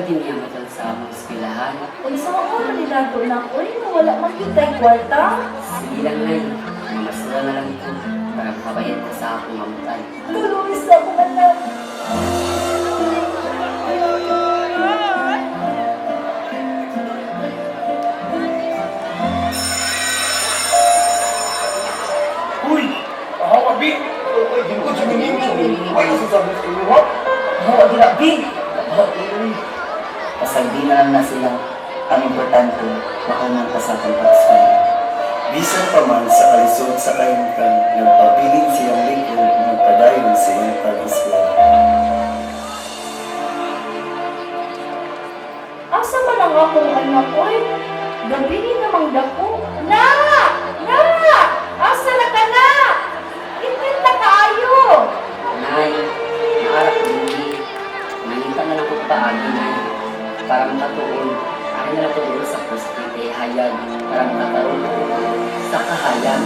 din niya matod sa among eskwelahan. Unsa man ni nato na oy, wala man gyud tay kwarta. Sige lang, Nay. Masula na lang ko para makabayad ka sa akong amutan. Tuloy sa akong anak. Uy! Ahawa, Bi! Uy, di ko suminimo. Uy, sasabi sa inyo, ha? Ahawa, dira, Bi! Ahawa, uy. Pasagdi na lang na sila. Ang importante, makaman pa sa atong pag-eskwela. Bisan pa man sa kalisod sa kahimtang, nagpabilin siyang lingkod, nagpadayon sa iyang pag-eskwela. Asa man ang akong anak oy? Gabi namang dako. Na! Na! Asa na ka na? Init na kaayo. Nay, naarap ko hindi. Nangita na lang ko paagi, Nay. Para makatuon, akin na lang ko dulo sa poste kay hayag para makatarong ko sa kahayag.